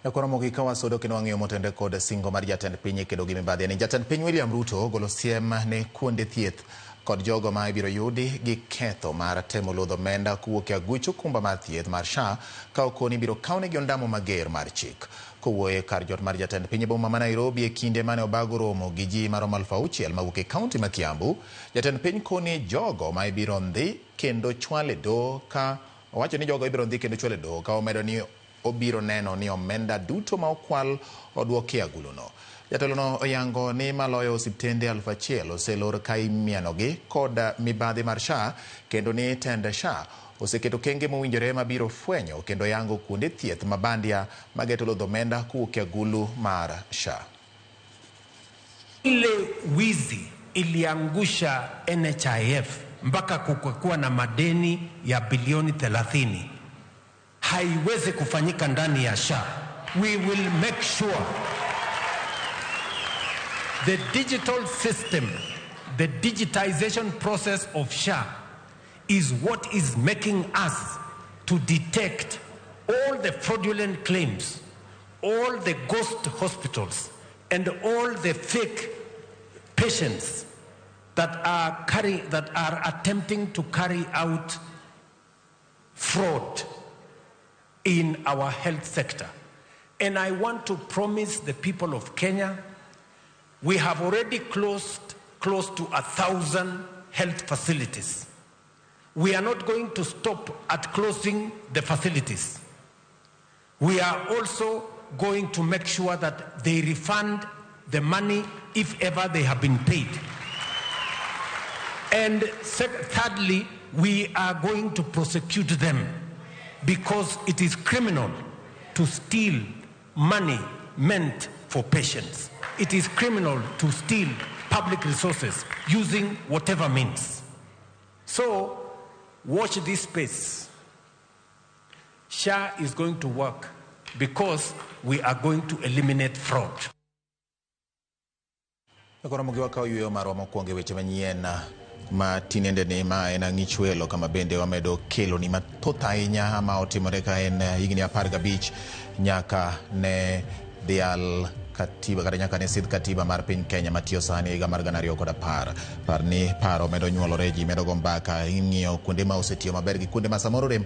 Koro mogik ka wasudo kendo wang'iyo motende kod singo mar jatend piny e kedo gi mibadhi ni jatend piny William Ruto ogolo siem ne kuonde thieth kod jogo ma ibiro yudi gi ketho mar temo lodho omenda kowuok e aguch okumba mar thieth mar SHA ka okoni ibiro kawnegi ondamo mager mar chik. Kowuoyo e kar jot mar jatend piny e boma ma Nairobi e kinde mane obago romo gi ji maromo 6,000 mawuok e kaunti ma Kiambu, jatend piny koni jogo ma ibiro ndhi kendo chwal e doho ka owacho ni jogo ibiro ndhi kendo chwal e doho ka omedo ni obiro neno ni omenda duto ma okwal oduoki e aguluno. Jatelono oyango ni maloyo osiptende 1,000 oselor ka imienogi kod mibadhi mar SHA kendo ni tend SHA oseketo kenge mowinjore mabiro fwenyo kendo yango kuonde thieth ma bandia mageto lodho omenda kowuok e agulu mar SHA. Ile wizi iliangusha NHIF mpaka kukakuwa na madeni ya bilioni 30 haiwezi kufanyika ndani ya SHA. We will make sure the digital system, the digitization process of SHA is what is making us to detect all the fraudulent claims, all the ghost hospitals, and all the fake patients that are attempting to carry out fraud in our health sector. And I want to promise the people of Kenya, we have already closed close to 1,000 health facilities. We are not going to stop at closing the facilities. We are also going to make sure that they refund the money if ever they have been paid. And thirdly, we are going to prosecute them because it is criminal to steal money meant for patients. It is criminal to steal public resources using whatever means. So, watch this space. SHA is going to work because we are going to eliminate fraud. Koro mogi wakawo yueyo marwa mokwongo e weche manyien ma tinende ni ma en ang'ich welo kama bende wamedo kelo ni mathoth ahinya ma otimore ka en higni 15 nyaka ne dhial katiba kata nyaka ne sidh katiba mar piny Kenya matiyo sani higa mar 2010. Par ni paro medo nyuolore, ji medo go mbaka, ing'iyo kuonde ma osetiyo maber gi kuonde ma samoro rem.